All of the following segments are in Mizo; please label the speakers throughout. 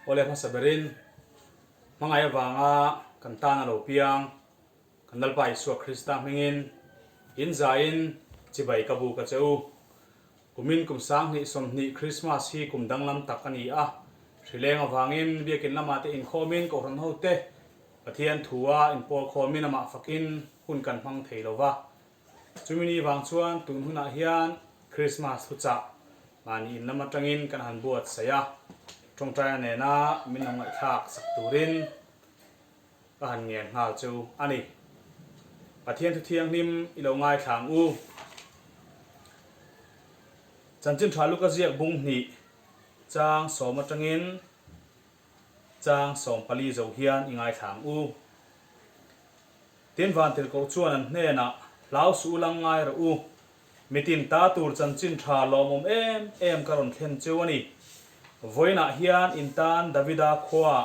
Speaker 1: Awle hmasa berin hmangaih avanga kan tan a lo piang kan Lalpa Isua Krista hmingin in zaiin chibai ka buk a che u. Kumin kum 2020 Krismas hi kum danglam tak a ni a, hrileng avangin biakin lamah te inkhawmin kohhran hote Pathian thua inpawl khawmin amah fakin hun kan hmang thei lo va. Chumi ni vang chuan tun hunah hian Krismas thuchah mahni in lam atangin kan han buatsaih a, tawngtaina nena min lo ngaihthlak sak turin ka han ngen nghal chu a ni. Pathian thu thianghlim i lo ngaithla ang u. Chanchin tha Luka ziak bung hnih chang sawm atangin chang 14 zo hian i ngaithla ang u. Tin Vantirhkoh chuan an hnenah, Hlau suh u lang ngai rawh u. Mitin ta tur chanchin tha lawmawm em em ka rawn thlen cheu a ni. Vawiinah hian in tan Davida khuaah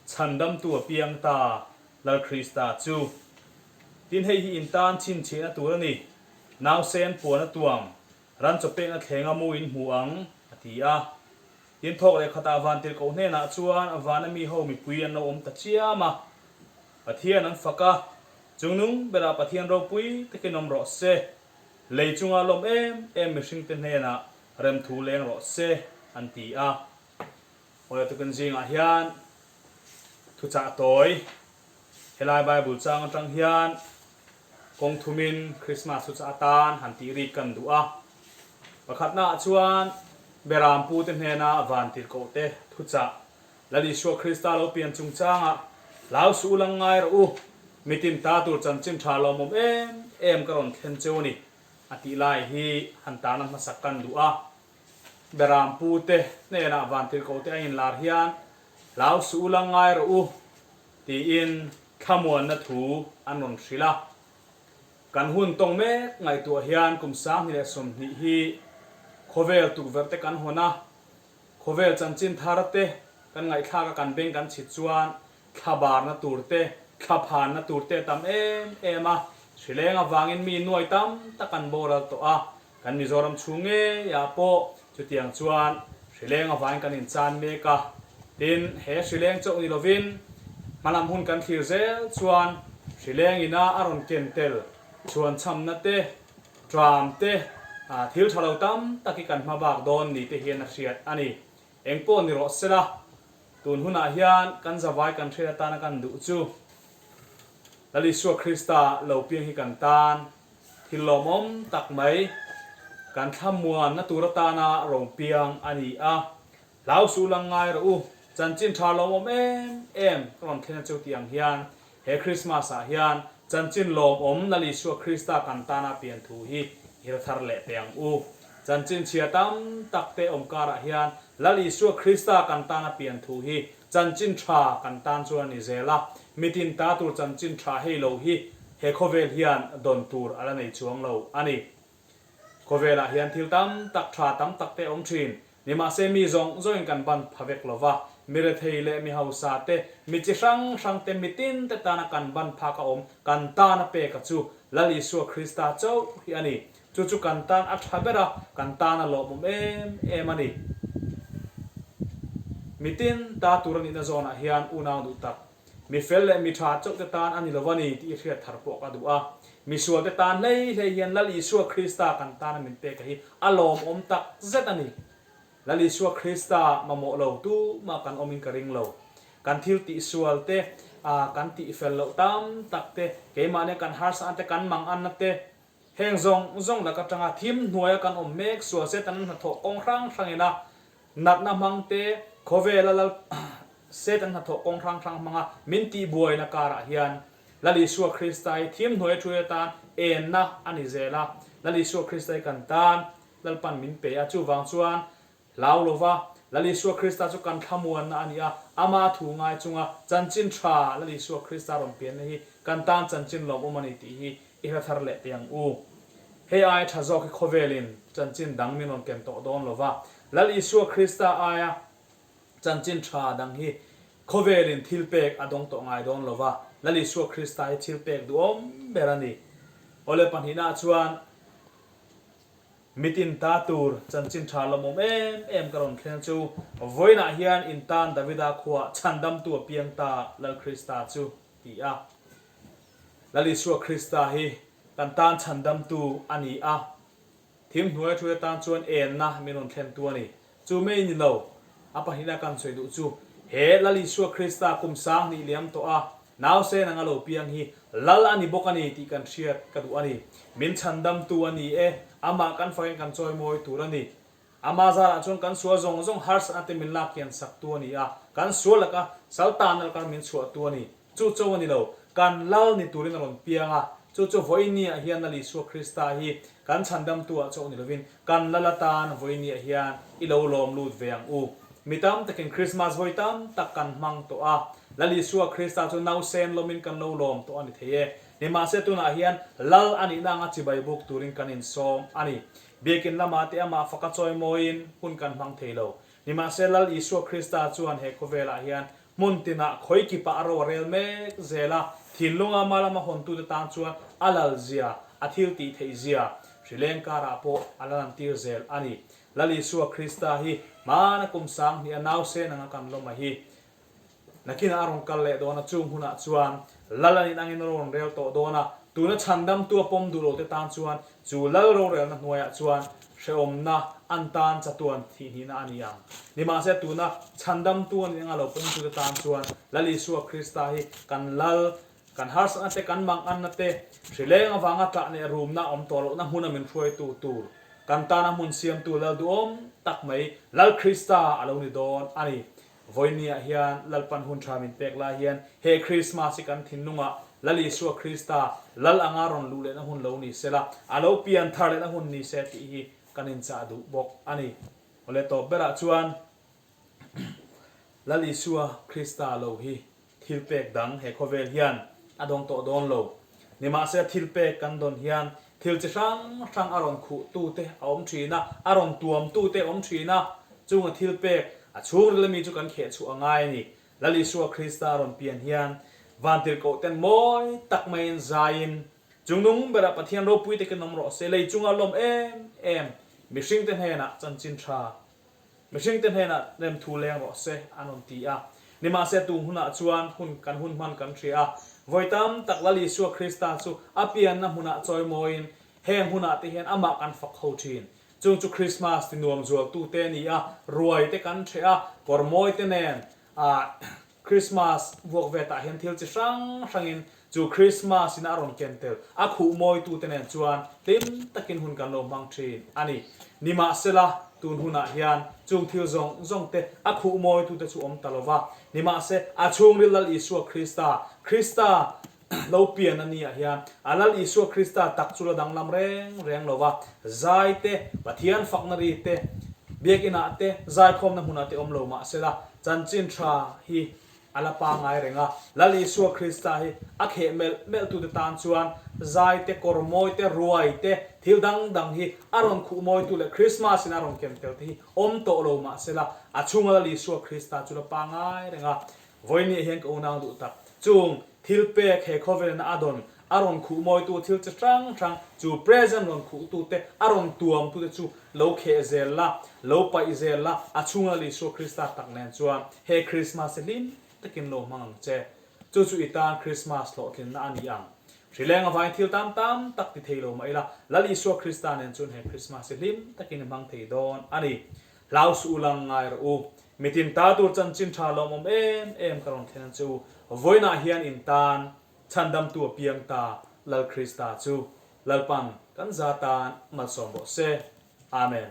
Speaker 1: chhandamtu a piang ta, Lal Krista chu. Tin hei hi in tan chhinchhiahna tur a ni. Nausen puan a tuam, ran chaw pekna thlenga mu in hmu ang, a ti a. Tin thawk leh khatah Vantirhkoh hnenah chuan vana mi ho mipui an lo awm ta chiam a. Pathian an fak a, chungnung berah Pathian ropui takin awm rawh se, lei chunga lawm em em mihringte hnenah remthu leng rawh se, an ti a. Awle tukin zingah hian thuchah tawi helai Bible chang atang hian kawng thumin Christmas thuchah atan han tih rik kan duh a. Pakhatnaah chuan Beram pute hnena vantirhkohte thuchah Lal Isua Krista lo pian chungchangah hlau suh u lang ngai rawh u, mitin ta tur chanchin tha lawmawm em em ka rawn thlen cheu a ni, a tih lai hi han tarna hmasak kan duh a. Beram pu te hnenah vantirhkoh te a inlar hian hlau suh u lang ngai rawh u tiin thlamuanna thu an rawn hrilh a. Kan hun tawng mek ngaihtuah hian kum 2020 hi khawvel tukverh te kan hawn a, Khawvel chanchin thar te kan ngaihthlak a kan beng kan chhit chuan thla barna tur te, thla phanna tur te a tam em em a, hrileng avangin mi nuai tam tak an boral tawh a, kan Mizoram chhung ngeiah pawh chutiang chuan hrileng avangin kan inchan mek a, tin he hrileng chauh ni lovin hmalam hun kan thlir zel chuan hrileng ina a rawn ken tel chhuanchhamna te, Tram te, thil tha lo tam tak hi kan hma bak dawn ni te hian a hriat a ni. Eng pawh ni rawh sela, tun hunah hian kan zavai kan hriat atana kan duh chu Lal Isua Krista lo piang hi kan tan thil lawmawm tak mai, kan thlamuanna tur atana ro piang a ni a. Hlau suh lang ngai rawh u, chanchin tha lawmawm em em ka rawn thlen a chu tih ang hian He Krismas ah hian chanchin lawmawm Lal Isua Krista kan tana pian thu hi i hre thar leh teh ang u. Chanchin chhia tam tak te awm karah hian Lal Isua Krista kan tana pian thu hi chanchin tha kan tan chuan a ni zel a, mitin ta tur chanchin tha hei lo hi he khawvel hian dawn tur a la nei chuang lo a ni. Khawvelah hian thil tam tak tha tam tak te awm thin. Nimahse mi zawng zawngin kan ban pha vek lo va, mi rethei leh mi hausa te, mi chi hrang hrang te, mi tin te tana kan ban phak a awm, kan tana peka chu Lal Isua Krista chauh hi a ni. Chu chu kan tan a tha ber a, kan tan a lawmawm em em a ni. Mi tin ta tur a nihna zawnah hian unau duh tak. Mi fel leh mi tha chauh te tan a ni lo a ni tih i hriat thar pawh ka duh a. Mi sual te tan hlei hlei hian Lal Isua Krista kan tana min pek a hi a lawmawm tak zet a ni. Lal Isua Krista mamawh lo tumah kan awmin ka ring lo. Kan thil tih sual te, kan tih fel loh tam tak te, keimahnia kan harsatna te, kan manganna te, heng zawng zawng lak atanga thim hnuaia kan awm mek sual Satan hnathawh kawng hrang hrangin a Natna hmang te, khawvela Lal Satan hnathawh kawng hrang hrang hmanga min tihbuaina karah hian Lal Isua Krista hi thim hnuai a thu atan enna a ni zel a. Lal Isua Krista hi kan tan Lalpan min pe a, chuvang chuan hlau lova Lal Isua Krista chu kan thlamuanna a ni a, ama thu ngai chunga chanchin tha Lal Isua Krista rawn pianna hi kan tan chanchin lawmawm a ni tih hi I hre thar leh teh ang u. Hei aia tha zawk hi khawvelin chanchin dang min rawn ken tawh dawn lo va. Lal Isua Krista aia chanchin tha dang hi khawvelin thil pek a dawng tawh ngai dawn lo va. Lal Isua Krista hi thil pek duhawm ber a ni. Awle pahnihnaah chuan. Mitin ta tur chanchin tha lawmawm em em ka rawn thlen chu vawiinah hian in tan Davida khuaa chhandamtu a piang ta Lal Krista chu ti a. Lal Isua Krista hi kan tan chhandamtu a ni a, thim hnuai thu atan chuan enna min rawn thlentu a ni. Chu mai ni lo, a pahnihna kan sawi duh chu he Lal Isua Krista kum sang hnih liam tawh a, nausen anga lo piang hi Lal a ni bawk a ni tih kan hriat ka duh a ni. Min chhandamtu a ni e, amah kan fakin kan chawimawi tur a ni. Ama zarah chuan kan sual zawng zawng harsatna te min lak kian saktu a ni a, kan sual laka sal tanna laka min chhuahtu a ni. Chu cho a ni lo, kan Lal ni turin a rawn piang a, chu chu vawiinniah hian Lal Isua Krista hi kan chhandamtu ah chauh ni lovin kan Lal atan vawiinniah hian i lo lawm lut ve ang u. Mi tam takin Krismas vawi tam tak kan hmang tawh a, Lal Isua Krista chu nausen lawmin kan lo lawm tawh a ni thei e. Nimahse tunah hian Lal a nihna anga chibai buk turin kan insawm a ni. Biakin lamah te amah faka chawimawiin hun kan hmang thei lo. Nimahse Lal Isua Krista chuan he khawvelah hian hmun tinah khawi kipah a ro a rel mek zel a, thinlunga hma lama hawntute tan chuan a lal zia, a thil tih theih zia, hrileng karah pawh a la lantir zel a ni. Lal Isua Krista hi hmana kum 2000 a nausen anga kan lawm a hi. Nakinah a rawn kal leh dawn a, chung hunah chuan Lal an inangin a rawn rel tawh dawn a, tuna chhandamtu a pawm duh lote tan chuan chu Lal rorelna hnuaiah chuan hrehawmna an tan chatuan thihhnihna a ni ang. Nimahse tuna chhandamtu an inanga lo pawmtute tan chuan Lal Isua Krista hi kan Lal, kan harsatna te, kan manganna te, hrileng avanga ṭah leh rumna awm tawh lohna hmuna min hruaitu tur, kan tana hmun siamtu Lal duhawm tak mai Lal Krista a lo ni dawn a ni. Vawinia hian Lalpan hun tha min pek lai hian he Krismas hi kan thinlungah Lal Isua Krista Lal anga rawn luh lehna hun lo ni se la, a lo pian thar lehna hun ni se tih hi kan inchah duh bawk a ni. Awle tawp berah chuan Lal Isua Krista lo hi thil pek dang he khawvel hian a dawng tawh dawn lo. Nimahsela thil pek kan dawn hian thil chi hrang hrang a rawn khuh tu te a awm thin a, a rawn tuam tu te a awm thin a, chunga thil pek a chhungril ami chu kan kheh chhuah a ngai a ni. Lal Isua Krista a rawn pian hian vantirhkoh ten mawi tak maiin zaiin chungnung berah Pathian ropui takin awm rawh se, lei chunga lawm em em mihringte hnenah chanchin tha Mihringte hnenah remthu leng rawh se an rawn ti a. Nimahse tung hunah chuan hun kan hun hman kan hria a. Vawi tam tak Lal Isua Krista chu a pianna hmunah chawimawiin heng hunah te hian amah kan fak ho thin. Chung chu Krismas ti nuam zualtute a ni a, ruai te kan hreh a, kawr mawi te nen a Krismas vuak vetah hian thil chi hrang hrangin chu Krismas in a rawn ken tel a khuh mawitute nen chuan hlim takin hun kan lo hmang thin a ni. Nimahsela, tun hunah hian chung thil zawng zawng te a khuh mawitute chu awm ta lova, nimahse a chhungril Lal Isua Krista, Krista lo pian a niah hian a Lal Isua Krista tak chu la danglam reng reng lova, zai te, Pathian fakna ri te, biakinah te, zaikhawmna hmunah te awm lo mahsela chanchin tha hi a la pangai reng a. Lal Isua Krista hi a kheh melh melhtute tan chuan zai te, kawr mawi te, ruai te, thil dang dang hi a rawn khuh mawitu leh Krismas in a rawn ken tel te hi awm tawh lo mahsela a chhunga Lal Isua Krista chu la pangai reng a. Vawinia hian ka unau duh tak chung thil pek he khawvelna a dawn a rawn khuh mawitu thil chi hrang hrang chu present rawn khuhtu te a rawn tuamtu te chu lo kheh zel la, lo paih zel la, a chhunga Lal Isua Krista tak nen chuan he Krismas hi hlim takin lo hmang ang che. Chu chu i tan Krismas hlawhtlinna a ni ang. Hrileng avain thil tam tam tak ti thei lo mah ila, Lal Isua Krista nen chuan he Krismas hi hlim takin i hmang thei dawn a ni. Hlau suh u lang ngai rawh u. Mitin ta tur chanchin tha lawmawm em em ka rawn thlen ang che u. Vawiinah hian in tan chhandamtu a piang ta Lal Krista chu Lalpan kan za tan malsawm rawh se. Amen.